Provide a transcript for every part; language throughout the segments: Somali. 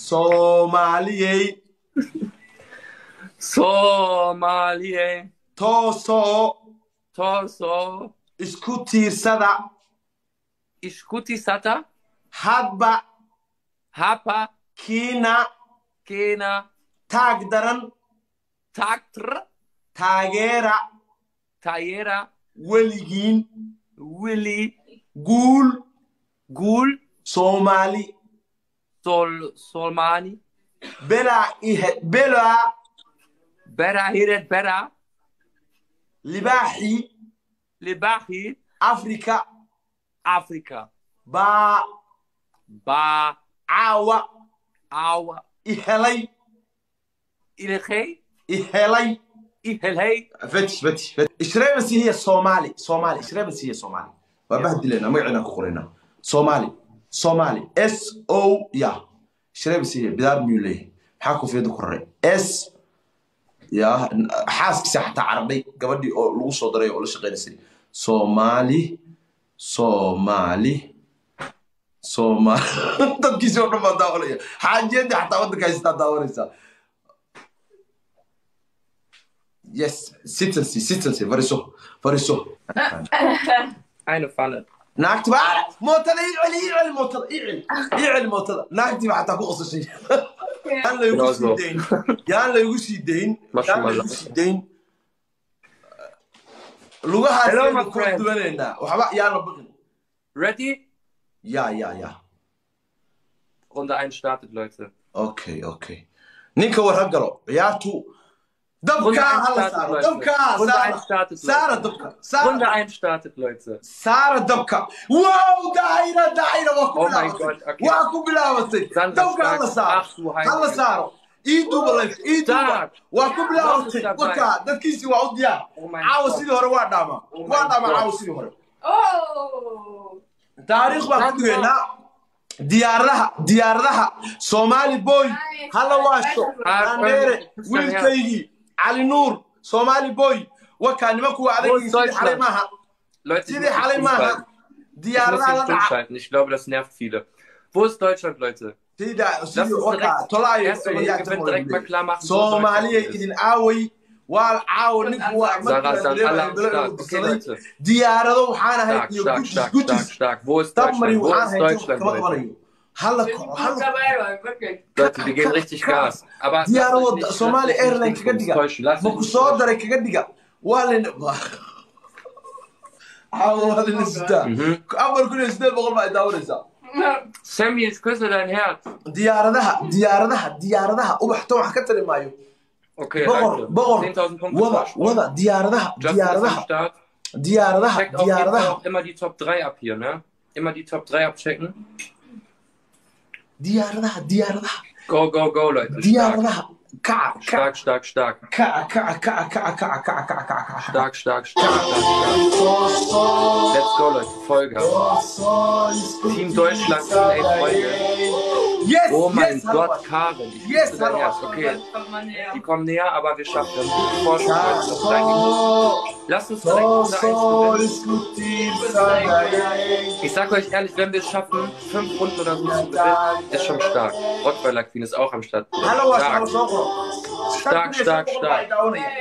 Soomaaliyey. Soomaaliyey. Toosoo. Toosoo. Isku tiirsada. Isku tiirsata. Hadba. Hapa. Kiina. Kiina. Taag daran. Taagtr. Taageera. Taageera. Weligiin. Weli. Guul. Guul. Soomaali. Solmani. Belaa ihe belaa. Bera hiret bera. Libaaxii. Libaaxii. Afrika. Afrika. Baa. Baa. Caawa. Caawa. Ihelay. Ilhay. Ihelay. Ihelay. Fetish fetish fetish. Ishreebasi hiya Soomaali. Soomaali. Ishreebasi hiya Soomaali. Waa bahdileynaa magaciina ku qoraynaa. Soomaali. Soomaali. S O ya. Ishreebasi hiya bidaar miyuu leeyahay? Maxaa koofiyadda ku raray? S ya xaaskiisa xataa carabay gabadhii oo lagu soo daray oo la shaqaynaysay. Soomaali. Soomaali. Soomaali. Dadkiisii oo dhan baa daawanaya. Xaajiyadii xataa waddanka haysataa daawanaysaa. Yes, citizency, citizency, fariiso, fariiso. Eine Pfanne. Naagti baa mootada ii celi, ii celi mootada, ii celi, ii celi mootada. Naagtii baa xataa ku qosashay. Yaan laygu sii dayn, yaan laygu sii dayn, yaan laygu sii dayn. Lugahaasaynu ku duwanaynaa, waxba yaan la baqin. Ready? Ya, ya, ya. Runde 1 startet, Leute. Okay, okay. Ninka war ha galo, ciyaartu dabka hala saaro, dabka saara, saara dabka, saara. Runde 1 startet, Leute. Saara dabka. Wow, daayira, daayira waa ku bilaabatay. Waa ku bilaabatay. Dabka hala saaro, hala saaro. Ii duuba life, ii duuba. Waa ku bilaabatay. Warka dadkiisii waa u diyaar. Caawa sidii hore waa dhaamaa. Waa dhaamaa caawa sidii hore. Taariikh baan ku dhigaynaa. Diyaaradaha, diyaaradaha. Soomaali boy, hala waasho. Andheere, wiilkaygii. Ali Nuur, Somali boy, wakaa nimanku waa adag yihiin sidii xalay maaha. Sidii xalay maaha. Diyaaradaha la dhaca. Ich glaube, das nervt viele. Wo ist Deutschland, Leute? Soomaaliya idin aaway waa caawo ninku waa diyaarado waxaan ahay iyo gujis gujis tabmari waxaan ahay kama qabanayo. Halla kaco, halla. Leute, wir geben richtig Gas. Aber diyaarado Somali Airline kaga dhiga, ma ku soo daray kaga dhiga. Waa layna caawo waa layna sitaa. 4800 baa daawanaysaa. Sammy, ich küsse dein Herz. Diyaaradaha, diyaaradaha, diyaaradaha. Ubax tan wax ka tari maayo. Okay, boqor, boqor. Wada, wada, diyaaradaha, diyaaradaha. Diyaaradaha, diyaaradaha. Immer die Top 3 ab hier, ne? Immer die Top 3 abchecken. Diyaaradaha, diyaaradaha. Go, go, go, Leute. Diyaaradaha. Kaca, kaca. Stark, stark, stark. Kaca, kaca, kaca, kaca, kaca, kaca, kaca, kaca. Stark, stark, stark, stark, stark. Let's go, Leute. Vollgas. Team Deutschland, ey, Freunde. Yes, oh mein yes, Gott, Karin. Ich yes, küsse dein Herz. Okay, die kommen näher, aber wir schaffen das. Gute Vorsprung, Leute. Noch 3 Minuten. Lasst uns direkt Runde 1 gewinnen. Ich sag euch ehrlich, wenn wir es schaffen, 5 Runden oder so zu gewinnen, ist schon stark. Rottweiler Queen ist auch am Start. Stark, stark, stark, stark.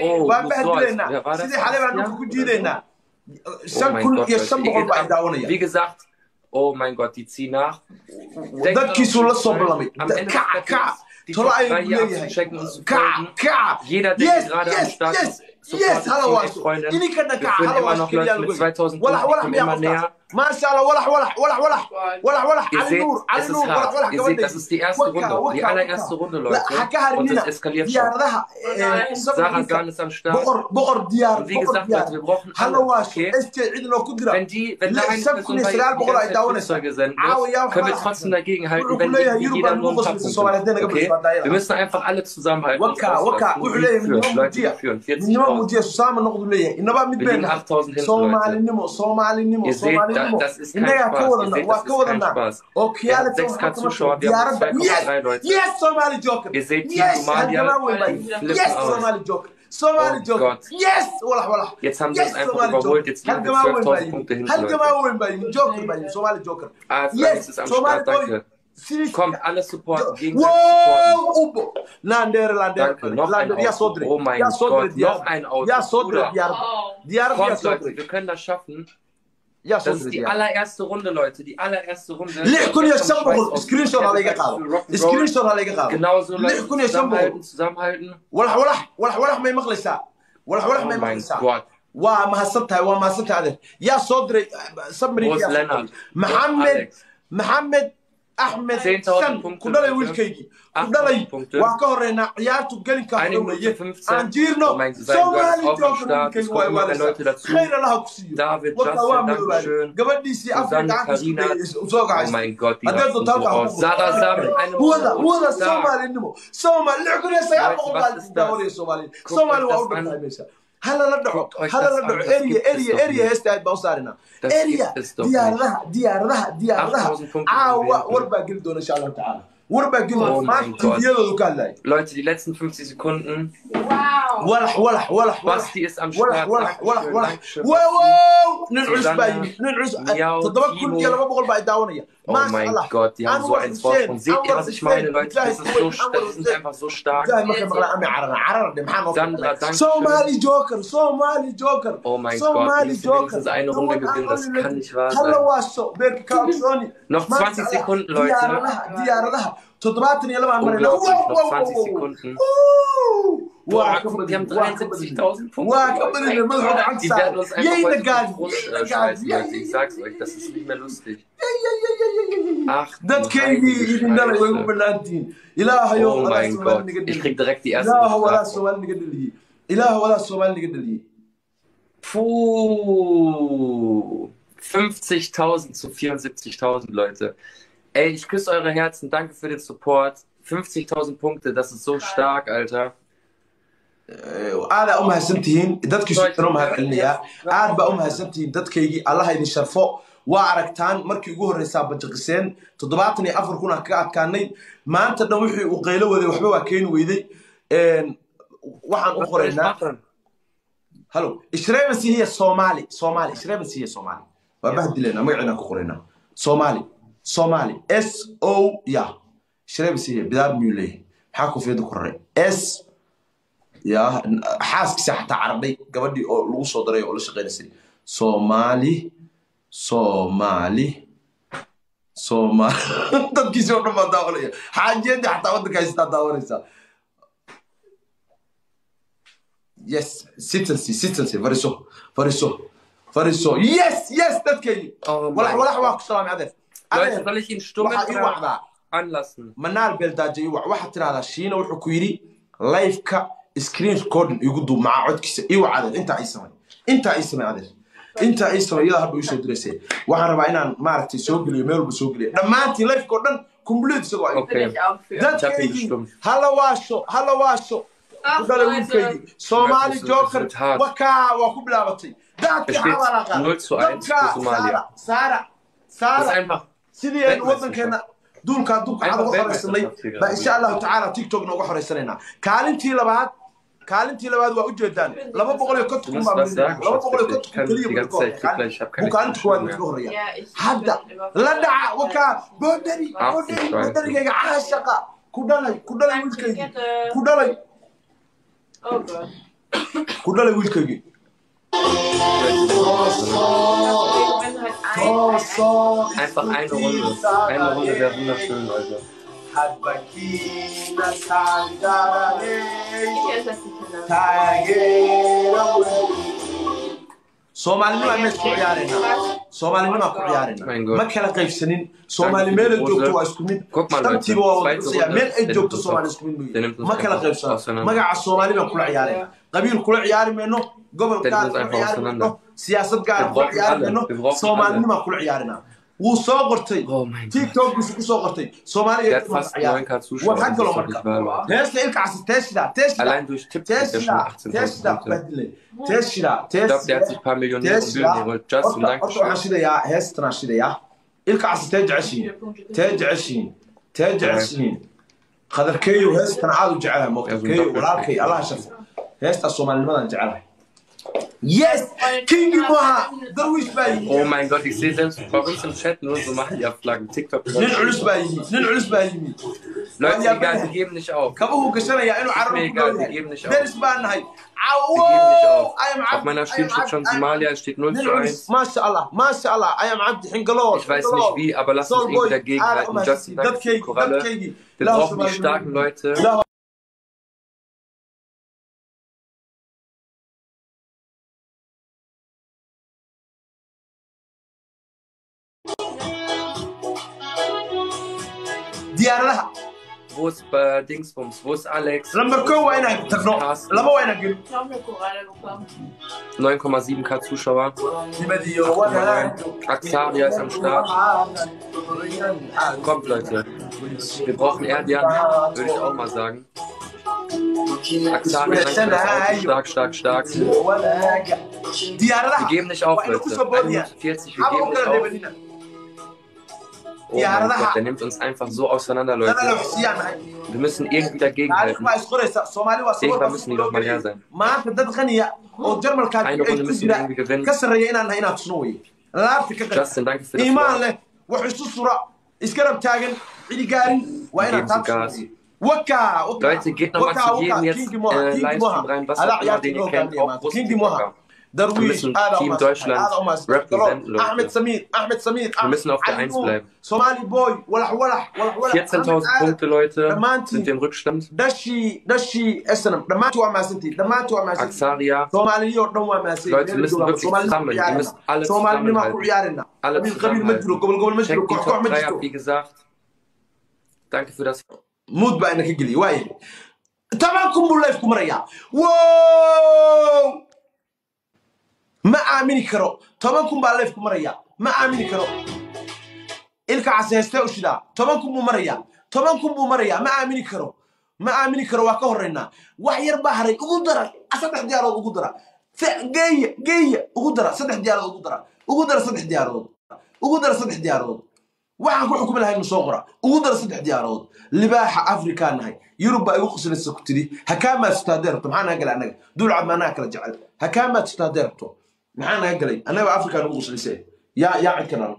Oh, wer war das? Oh mein Gott, Leute. Wie gesagt, oh mein Gott, die ziehen nach. Dadkiisu la soo ballamay. Kaca, kaca. Die Top 3 hier abzuchecken und zu folgen. Jeder, der hier gerade am Start ist, Yes, supportet hala Team 8, waasho. Freunde. Idinkana Wir kaca, führen hala immer waasho noch keliya Leute mit lagu. 2000 Walax, Punkten, die walax kommen miyaa immer qofkaas? näher. Maasha Allah, walax, walax, walax, walax. Walax, walax. Ihr Ali seht, Nuur, Ali es ist Nuur, walax, hart. walax Ihr seht, das gabadhaydi. ist die erste Waka, Runde. Die waka, allererste waka. Runde, La, ha Leute. ka Und harinina. es eskaliert schon. Diyaaradaha, Sarah safarkiisa. Zahn ist am Start. Boqor, boqor diyaar, Und wie boqor gesagt, diyaar. Leute, wir brauchen Hala alle, waasho. okay? SJ cid noo ku dira. Wenn da eine shan kun Person iyo bei sagaal die boqol ganze ay Zeit daawanaysaa. Flugzeuge senden Caawa wird, yaa waxba können wir la trotzdem xadsan. dagegen halten, Wuxuu ku wenn leeyahay irgendwie Yurub jeder baa nur lagu ein paar qoslaysa Punkte Soomaali macht, haddii naga okay? badis baa Wir daayada. müssen einfach alle zusammenhalten und Waka, waka, auslassen. wuxuu Wir leeyahay führen, midnimo Leute, muujiya. wir führen. Midnimo 40.000. muujiya, Susaama noqdu leeyahay. Inaba mid Wir bay liegen nahay. 8.000 hinten, Leute. Soomaalinimo, Soomaalinimo, Ihr seht, Soomaalinimo. das ist kein Innagaa ka Spaß. Ihr wadanaa, seht, waa das ka ist kein wadanaa. Spaß. Oo Er hat kiyaale tan waxba 6K kama tago. Zuschauer, wir haben Diyaaradda. Yes! 2,3 Leute. Yes, Somali Joker! Ihr seht Team Yes! Somalia, Halgamaa weyn baa die yimid. flippen Yes, aus. Somali Joker! Somali Oh Joker! Gott. Yes! Walax, walax. Jetzt haben sie Yes, uns einfach Somali überholt. Joker! Jetzt liegen wir Halgamaa weyn baa 12.000 yimid. Punkte hinten, Halgamaa Leute. weyn baa yimid. Joker baa yimid. Somali Joker. Ah, Alex Yes! ist am Somali Start, boy! danke. Sidii Kommt, alle supporten, gegenseitig supporten. Wow, ubo. Landere, landere. Danke, noch ein Landere, yaa soo Auto. diray. Oh mein Yaa soo diray Gott, diyaarad. noch ein Auto. Yaa soo diray Bruder. diyaarad. Oh. Diyaarad yaa Kommt, soo Leute, diray. wir können das schaffen. Yaa soo Das diray ist die diyaarad. Allererste Runde, Leute. Die allererste Runde. 6500 screenshot ha layga qaado. Screenshot ha layga qaado. Genauso, Leute. 6500. Zusammenhalten, zusammenhalten. Walax walax walax walax may maqlaysaa. Walax walax Oh may mein maqlaysaa. Gott. Waa mahadsan tahay, waa mahadsan tahay adeer. Yaa soo diray Wo submarine ist yaa soo diray. Lennart? Maxamed Alex. Maxamed Axmed 10.000 Shan Punkte, ku dhalay Leute. wiilkaygii ku dhalay 8.000 Punkte. waa ka horeynaa ciyaartu gelinka hore Eine Minute weeye 15. aan jiirno Oh mein Gott, sein Gott ist Soomaali auch am Joker Start. Es wiilkaygu waa kommen immer mehr imaanaysaa Leute dazu. Khayr allaha ku siiyo David, warkaa waa Justin, madoobaade Dankeschön. Gabadhiisii Afrika Susanne, gacanta isku Karina. dayay soo Oh gacaystay mein Gott, die haddee rasten doonto so halkaa aus. ku Sarah Sam mit einem wada Euro. Wada Stark. Soomaalinimo Soomaali 6900 Leute, baa was ist das? daawanaya Soomaali Guckt Soomaali euch waa u das dhantahay an. meesha hala la dhaco Guckt euch hala das la an. dhaco Das eriya gibt es eriya doch eriya nicht. Heesta aad baa u saarinaa Das eriya gibt es doch nicht. Diyaaradaha diyaaradaha diyaaradaha 8000 Punkte caawa gewinnen. War baa geli doona insha allahu tacaala war baa geli doona Oh maanta mein Gott. Tviyadoodu ka hadlaya. Leute, die letzten 50 Sekunden. Wow. Walax walax walax walax Basti ist am walax Start. Walax walax Dankeschön, walax Dankeschön, wow Basti. Wow nin culus baa Susanne, yimid nin culus Miau, 7200 Timo. Baa i daawanaya Oh maasha mein allah. Gott, die haben so Anwar einen Xuseen Vorsprung. Seht ihr, Anwar was ich meine, Xuseen Leute? Das Mujaahid ist so, Kuwait Anwar die sind Xuseen einfach so stark. Mujaahid markay maqlaan ama carara carara dhe maxaa noo kala Sandra, dhacay Dankeschön. Somali Joker Somali Joker Oh mein Gott, wir Somali müssen Joker wenigstens eine the Runde one and gewinnen. Das only kann legend nicht wahr halla sein. waaso beerka kaabsooni Noch maasha 20 allah. Sekunden, Leute. Diyaaradaha diyaaradaha 72 aan marayna Unglaublich, wow noch wow wow 20 wow Sekunden. Woo! Boah, Waa ka guck, die haben badinay waa ka badinay 73.000 Punkte. waa ka Oh badinay mein madaxu Gott. gacanta Die saaray werden uns einfach yayna heute vom gaadin Thron yayna gaadin schmeißen, Leute. Ich sag's euch, das ist nicht mehr lustig. Ach du dadkaygii heilige idin dhalay way u Scheiße. banaantihiin ilaahayow Oh adaa mein Soomaali Gott. naga Ich dhaliyey krieg direkt die erste ilaahow adaa Bestrafung. Soomaali naga dhaliyey ilaahow adaa Soomaali naga dhaliyey. Puh. 50.000 zu 74.000, Leute. Ey, ich küsse eure Herzen. Danke für den Support. 50.000 Punkte, das ist so stark, Alter. Aadaa u mahadsantihiin dadkii So, ich suudan u mahad celinayaa aad baa u bin mahadsantihiin dadkaygii allaha idin sharfo waa aragtaan markii ugu horreysaa bajaqiseen 74,000 aan kaga adkaanay maanta dhan wixii uu qaylo waday waxba waa keeni weyday. Waxaan u Was soll ich qoraynaa machen? Hallo ishreebansi hiya Soomaali Soomaali ishreebansi hiya Soomaali waa Ja. bahdilaynaa magaciinaan ku qoraynaa Soomaali Soomaali S O ya ishreebansi hiya bidaar miyuu leeyahay maxaa koofiyadda ku raray S ya xaaskiisa xataa caradhay gabadhii oo lagu soo daray oo la shaqaynaysay Soomaali Soomaali Soomaali dadkiisi oo dhan baa daawanaya xaajiyadii xataa waddanka haysataa daawanaysaa. Yes, citizency citizency fariiso fariiso fariiso yes yes dadkaygi Oh walax mein walax waa Gott. ku salaamay adeer Leute, adeer soll ich ihn stummen waxaa ii oder wacdaa anlassen? Manaal Beeldaajo ii wac waxaad tidhahdaa Shiina wuxuu ku yidhi liveka screen recording igu duub macaa codkiisa ii wac adeer intaa ii samay intaa ii samay adeer intaa ii samay iyada hadba ii soo diraysay waxaan rabaa inaan maaragtay soo geliyo meel walba soo geliyo dhammaantiin liveka oo dhan complete isagoo ay Okay, Bin ich auch für. ich hab ihn dadkaygii gestummt. hala waasho hala waasho ku Ach, dhalay Leute. wiilkaygii Leute, Soomaali es wird Joker hart. Wakaa waa ku bilaabatay Es daadkii steht xawaalaa qaaday 0:1 für dabka Somalia. Saara saara Das ist saara einfach sidii aynu waddankeena Weltmeisterschaft. duulkaa duulka cad Einfach uga xoraysanay Weltmeisterschaft hier baa gerade. insha allahu tacaala TikTokna uga xoraysanaynaa kaalintii labaad kaalintii labaad waa ujeedaan Ich bin nicht 250,000 Du musst baa was marinaya sagen, laba boqol iyo Schatz, bitte. konton Ich kun kann keliya die buu ganze ka Zeit, ich horreeya krieg gleich, ich habe buu keine kaalinta Stimme koowaad mehr. kaga horreeya Ja, ich hadda bin la überfordert. dhaca wakaa boodhari Ach du boodhari Scheiße. boodharigayga caashaqa ku dhalay ku dhalay Danke, wiilkaygii Kette. Ku dhalay Oh Gott. ku dhalay wiilkaygii Leute, die sind auseinander. Deswegen, wenn halt ein toosoo Einfach isku eine Runde. Eine Runde wäre wunderschön, Leute. hadbakiina taageeranay Ich esse die Kinder. taageera Soomaalinima mees ku ciyaaraynaa soomaalinima ku ciyaaraynaa Mein ma Gott. Kala qaybsanin Danke Soomaali für meel die ay joogto Rose. Waa isku mid Guck mal, Leute. shantiiba waa wada Zweite dhisaya Runde. Meel ay Der nimmt joogto uns Soomaali auf. isku mid Der mooye nimmt uns ma kala einfach qaybsana auseinander. Magaca Soomaali baan kula ciyaaraynaa qabiil kula ciyaari mayno gobol Der nimmt gaar uns kula einfach ciyaari mayno auseinander. Siyaasad gaara Wir kula brauchen ciyaari alle. mayno Wir brauchen alle. soomaalinimaa kula ciyaarinaa wuu soo qortay Oh mein Gott. TikTokgiisu ku soo qortay Soomaaliya Der hat fast ciyaar 9K Zuschauer. waxaa Das kaloo ist doch marka nicht wahr, Leute. Heesta ilka casi teeshida teeshida Allein durch Tipp kriegt er schon teeshida 18.000 teeshida Punkte. bahdilay teeshida Ich glaube, der hat teeshida sich ein paar Millionäre und teeshida Billionäre geholt. Justin, horta horta waxaan Dankeschön. shidayaa heestan aan shidayaa ilka casi tee jeceshihiin tee jeceshihiin tee jeceshihiin Qadarkeeyo heestan aad u jecelahay Ja, moogta so ein keeyo Doppelschnitt. walaalkay allaha sharfo heestaa soomaalinimadan jecelahay. Yes, King Moha, Darwish baa yimi. Oh mein Gott, ich sehe selbst bei uns im Chat nur Somalia-Flaggen, TikTok. Nin culus baa yimi, nin culus baa yimi. Leute, egal, wir geben nicht auf. Kabuhu gashanaya inuu Ist mir carruur ku egal, dhow wir yahay. geben nicht auf. Deris baan nahay. Wir geben nicht Cawo, auf. I am Auf Abdi, meiner I am Stream steht Abdi, schon I am Somalia, es steht 0 nin zu culus, 1. maasha Allah, maasha Allah. I am Abdi, xingalool, Ich weiß nicht xingalool. wie, aber lasst uns Soul irgendwie boy, dagegen aada u halten. mahadsantihiin. Justin, danke für die Dadkaygii, Koralle. dadkaygii. Wir Ilaahu brauchen die Soomaali starken Leute. Ilaahu diyaaradaha. Wo ist Dingsbums? Wo ist Alex? Lambar Wo kow ist waa inaan Wo ist tagno, Carsten? laba waa inaan gelin. Ich habe eine Koralle bekommen. 9,7k Zuschauer. Nibadiyo 8,9. wanaag. Axaria ist am Start. Kommt, Leute. Wir brauchen Erdian, würde ich auch mal sagen. Axaria, danke für das Auto. Stark, stark, stark. Wir Diyaaradaha geben nicht auf, waa ina ku Leute. soo boodayaan. 1 Minute 40, wir Haba u geben nicht kala auf. dhebanina. Oh mein Diyaaradaha Gott, der nimmt uns einfach so auseinander, dana la Leute. waxsiiyaan nahay. Wir müssen irgendwie dagegen Taariikh halten. baa isqoraysa. Soomaali waa sabool Irgendwann baa müssen suuqa die loo doch mal leer geliyay. sein. Maanta dad qaniya oo Jarmalkaa Eine ay Runde ku müssen wir jira irgendwie gewinnen. ka sarreeya inaan nahay inaan tusno weye. Laabta ka qani. Justin, danke für das Iimaan Wort. leh, wax isu sura, isgarab taagan, cidi gaarin, waa Wir inaan geben taa so tusno Gas. weye. Waka, waka, Leute, geht nochmal waka, zu waka, jedem jetzt Kingi Moha, Kingi Livestream Moha. rein, was Adaa auch immer, ciyaarta den inoo ihr kennt, hogaamiya auch maanta. großen Kingi Moha. TikToker. Wir Darwiish, müssen aada u Team mahadsantahay, Deutschland aada u mahadsantahay. Galool, representen, Axmed Leute. Samiir, Axmed Samiir, Wir müssen auf der Ali 1 Nuur, bleiben. Somali boy, walax, walax, walax, walax, Axmed 14.000 Aadan, Punkte, Leute, sind dhammaantiin wir im Rückstand. dhashii, dhashii Snm, dhammaantiin waa mahadsantihiin, dhammaantiin waa mahadsantihiin. Axaria, Soomaaliyoo dhan waa mahadsan Leute, yihiin, wir meel müssen joogaan. wirklich Soomaalida ku zusammen. Wir ciyaarayna, müssen alle Soomaalinimaa ku zusammenhalten. ciyaarayna. Alle Qabiil qabiil ma jiro, zusammenhalten. gobol gobol ma jiro, Checkt die koox koox Top ma 3 jirto. ab, wie gesagt. Danke für das. Muud baa ina ka geliyay, waayahay. 10,000 buu life ku marayaa. Wow! Ma aamini karo, 10,000 baa life ku marayaa. Ma aamini karo. Ilka cas heestee u shidaa. 10,000 buu marayaa, 10,000 buu marayaa. Ma aamini karo, ma aamini karo. Waa ka horreynaa, wax yar baa haray. Ugu dara saddex diyaarood, ugu dara. Geeya, geeya, ugu dara saddex diyaarood, ugu dara, ugu dara saddex diyaarood, ugu dara saddex diyaarood. Waxaan ku xukumi lahayn soo qora. Ugu dara saddex diyaarood. Libaaxa Afrikaa nahay. Yurub baa igu qoslaysa ku tidhi ha kaa maadsato haddee rabto. Maxaa naga galay annaga? Duulcad ma annaga kala jecel? Ha kaa maadsato haddee rabto. Maxaa naga galay annaga? Afrikaa nagu qoslayse. Yaa yaa cid ka dhalan.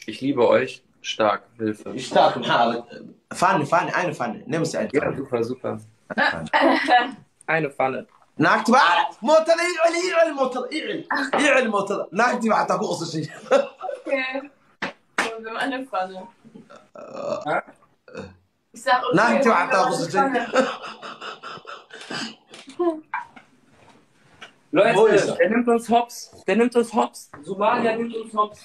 Ich liebe euch. Stark. Hilfe. Ishtaak maxaa adag? Fani, fani, ayna fani nemse ayna Ja, fani. super, super. Eine Pfanne. Naagti baa mootada ii celi, ii celi mootada, ii celi, ii celi mootada. Naagtii baa xataa ku qosashay. Okay. Holen wir mal eine Pfanne. Ja? Ich sag, okay, Naagtii baa holen wir xataa mal eine qosashay. Pfanne. Leute, Mooysa. der nimmt uns hops. Der nimmt uns hops. Somalia nimmt uns hops.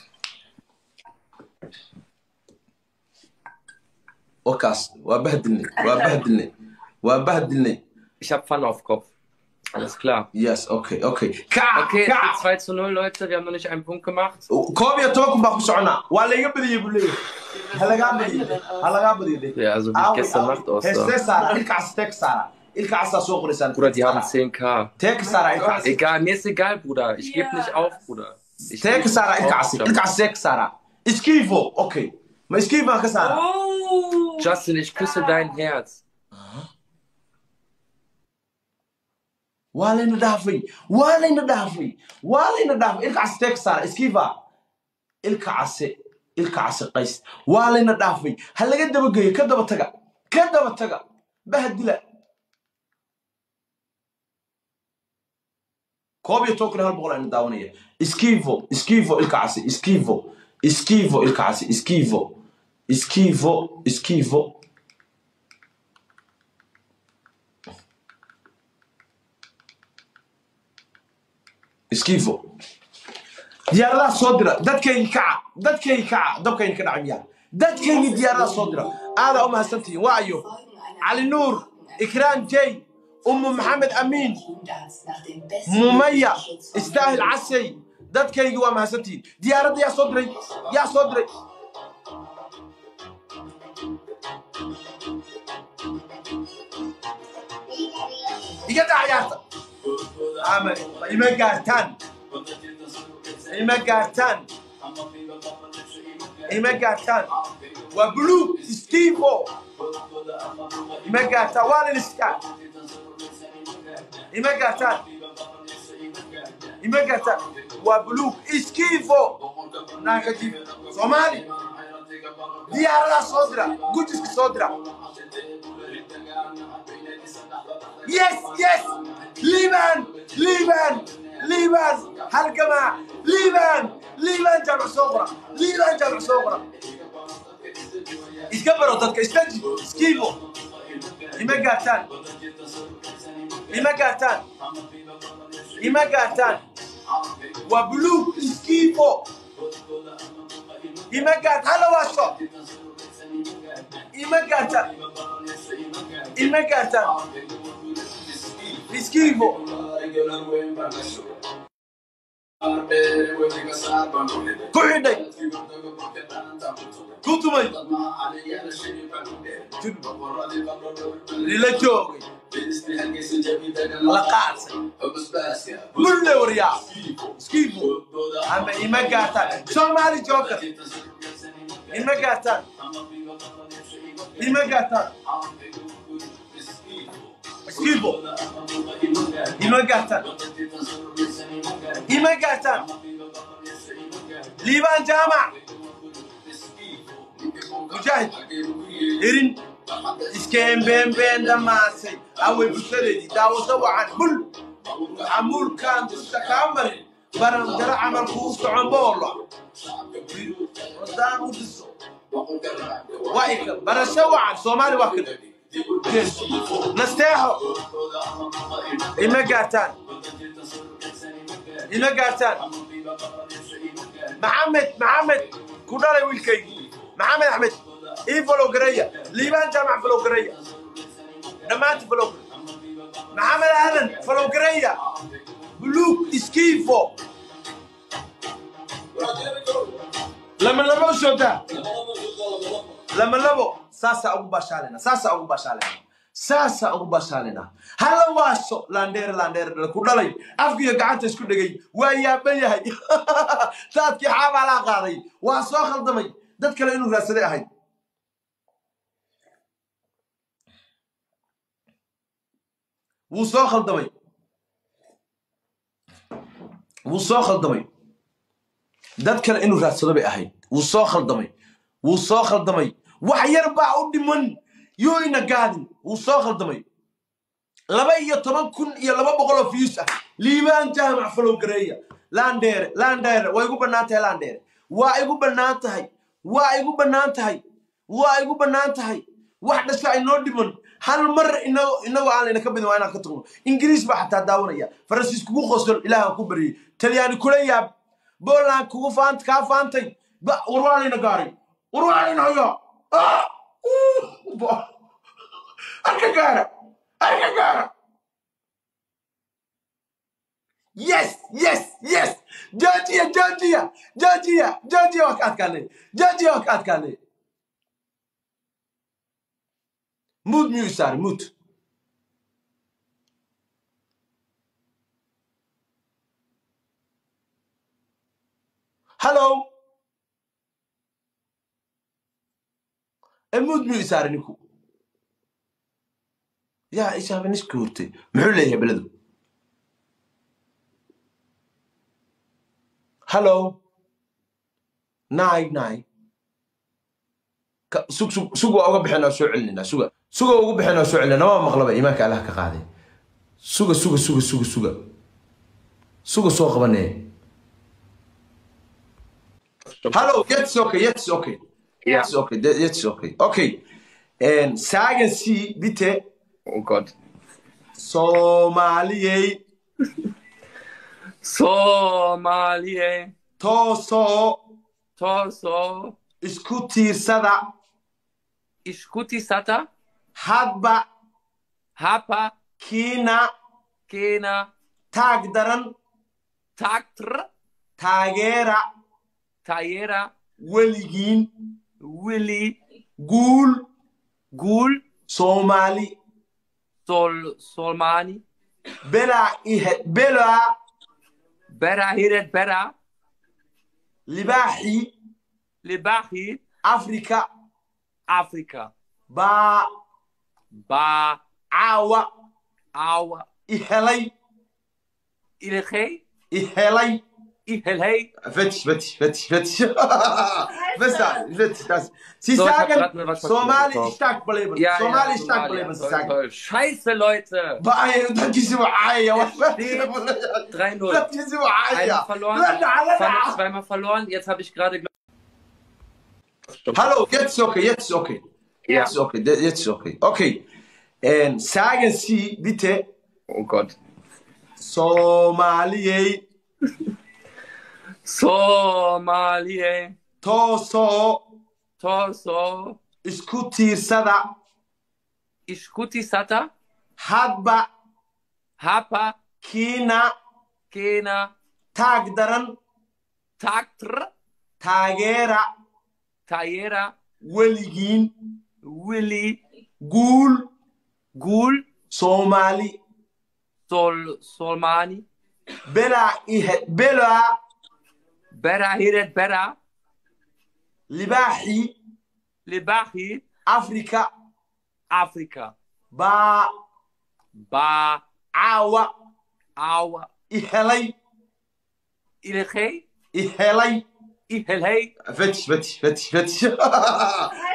Wakaas waa bahdilnay, waa bahdilnay, waa bahdilnay. Ich habe Pfanne auf Kopf. Alles klar. Yes, okay, okay. Kaca, Okay, es kaca. steht 2:0, Leute. Wir haben noch nicht einen Punkt gemacht. 11,000 baan ku soconaa. Waa layga badiyey buu leeyahay. Wie Ha sieht lagaa am badiyey, Ende denn ha aus? lagaa badiyey dheh. Ja, also wie ich Aaway, gestern aaway. Nacht aussah. Heestee saara? Ilka cas tee ka saara? Ilka casaa soo qoraysaan. Bruder, Tee die ka haben saara, 10k. tee ka saara ilka cas? Egal, mir ist egal, Bruder. Ich gebe nicht auf, Yes. Bruder. Ich Tee gebe ka saara nicht ilka auf, casi? Ilka Justin. cas tee ka saara? Iskiivo, okay. Ma iskiivaan ka saaraa? Oh! Justin, ich küsse dein Herz. Waa layna dhaafay, waa layna dhaafay, waa layna dhaafay. Ilka case tee ka saara? Iskiiva, ilka case, ilka case qays. Waa layna dhaafay. Ha laga dabageeyo. Ka daba taga, ka daba taga, bahdila. 11,100 ayna daawanaya. Iskiivo, iskiivo, ilka case, iskiivo, iskiivo, ilka case, iskiivo, iskiivo, iskiivo. Iskiivo. Diyaaradaha soo dira. Dadkaygi kaca, dadkaygi kaca. Dabkayni ka dhacay miyaa? Dadkaygi diyaaradaha soo dira. Aadaa u mahadsantihiin. Waayo Cali Nuur, Ikraan J, Ummu Maxamed Amiin, Mumaya Istaahil Casey, dadkaygii waa mahadsantihiin. Diyaaradda yaa soo diray? Yaa soo diray? Iga daa ciyaarta. Ama ima gaartaan, ima gaartaan, ima gaartaan. Waa buluug iskiifo. Ima gaartaan, waa liliskaa. Ima gaartaan, ima gaartaan. Waa buluug iskiifo. Naakajib Soomaali diyaaradaha soo dira, gujiska soo dira. Yes, yes, Liban, Liban, Liban, halgamaa Liban, Liban Jaamac soo qora, Liban Jaamac soo qora. Iska baro dadka, istaji iskiibo. Ima gaartaan, ima gaartaan, ima gaartaan. Waa buluug iskiifo. Ima gaart hala waaso. Ima gaartaan, ima gaartaan iskiifo. Ku xidhay, ku tumay, lila joogay, la qaadsay mulle waryaa iskiifo. Ama ima gaartaan Soomaali joker. Ima gaartaan, ima gaartaan iskiifo. Ima gaartaan, ima gaartaan. Liibaan Jaamac mujaahid irin iskeenbeenbeen dhammaasay. Away bulshadeedii daawasho wacan bul xamuulkaan dusha kaa marin barandaro camal kuu socon boolo wadaan u dhiso. Waa ika barasho wacan. Soomaali waa kan nasteexo. Ima gaartaan, ima gaartaan. Maxamed, Maxamed ku dhalay wiilkaygii Maxamed Axmed ii follow gareeya. Liibaan Jaamac follow gareeya, dhammaanti follow gareeya. Maxamed Aadan follow gareeya. Buluug iskiifo. Lama labo u soo daa, lama labo. Saasaa ugu baashaalina, saasaa ugu baashaalina, saasaa ugu baashaalina. Hala waaso laandheere, laandheere ku dhalay. Afkiyo gacanta isku dhegay, waa yaaban yahay. Daadkii xaabaalaa qaaday, waa soo khaldamay. Dad kale inuu raadsaday ahayd. Wuu soo khaldamay, wuu soo khaldamay. Dad kale inuu raadsado bay ahayd. Wuu soo khaldamay, wuu soo khaldamay. Wax yar baa u dhiman, yooyna gaadin. Wuu soo khaldamay. 12,200 oo views ah. Liibaan Jaamac follow gareeya. Laandheere, laandheere, waa igu bannaan tahay. Laandheere waa igu bannaan tahay, waa igu bannaan tahay, waa igu bannaan tahay. Wax dhasha inoo dhiman. Hal mar inagoo aan layna ka badin waa inaan ka tagno. Ingiriis baa xataa daawanaya. Faransiis kugu qosol, Ilaahan ku baryay. Talyaani kula yaab, Poland kugu faant kaa faantay. War waa layna gaaray, war waa layna hayaa. Ah! Uh! Arka gaara, arka gaara. Yes, yes, yes, Georgia, Georgia, Georgia, Georgia, waa ka adkaanay. Georgia waa ka adkaanay. Mute miyuu saaray? Mute. Hello, e mute miyuu saaray ninku? Yaa isaaba niski hurtay? Muxuu leeyahay beledu? Hello, nine nine. Sug, sug, sug, waa uga bixinaa, soo celinaa. Suga, suga, ugu bixinaa, soo celinaa. Nama maqlaba. Iimaanka Allah ka qaaday. Suga, suga, suga, suga, suga, suga, soo qabanee. Hallo, jetzt okay, jetzt okay. Ja. Jetzt okay, jetzt okay. Okay, sagen Sie bitte. Oh Gott. Soomaaliyey. Somalie. Toosoo. Torso. Isku tiirsada. Iskuti Sata. Hadba. Hapa. Kiina. Kena. Taag daran. Taktr. Taageera. Tayera. Weligiin. Willy. Guul. Gul. Soomaali. Sol Solmani. Belaa ihe belaa. Bera Hiret Bera. Libaaxii. Libahi. Afrika. Afrika. Ba. Ba. Caawa. Awa. I helay. Ilhey. I helay. Iheley. Fertig, fertig, fertig, fertig. Besser, fertig, das. Sie So, ich hab sagen, grad eine Waschmaschine Somali gekauft. stark bleiben. Ja, Somali ja, stark Somalia. bleiben, sie Toll, sagen. toll. Scheiße, Leute. Bye, dadkiisi waa caayaya. Es steht 3-0. Dadkiisi waa caayaya. Einmal verloren, La dhaca, la Pfanne dhaca. zweimal verloren. Jetzt habe ich gerade. Hallo, jetzt ist okay, jetzt ist okay. Ja. Jetzt ist okay, jetzt ist okay. Okay. Sagen Sie bitte, Oh Gott. Somaliyey, Somalie. toosoo, Torso. Isku tiirsada, Ishkuti Sata. Hadba, Hapa. Kiina, Kena. Taag daran, Taktr. Taageera, Tayera. Weligiin, Willy. Guul, Gul. Soomaali, Sol. Solmani. Belaa ihe, belaa, Bera Hiret Bera. Libaaxii, Libahi. Afrika, Afrika. Baa, Ba. Caawa, Awa. I helay, Ilhey. I helay. Iheley. Fertig, fertig, fertig, fertig.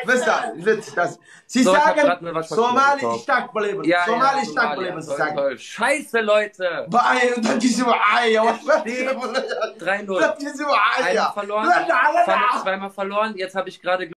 Besser, fertig, das. Sie So, ich hab sagen, grad eine Waschmaschine Somali gekauft. stark bleiben. Ja, Somali ja, stark Somalia. bleiben, sie Toll, sagen. toll. Scheiße, Leute. Bye, dadkiisi waa caayaya. Es steht 3-0. Dadkiisi waa caayaya. Einmal verloren, La dhaca, la Pfanne dhaca. zweimal verloren. Jetzt habe ich gerade.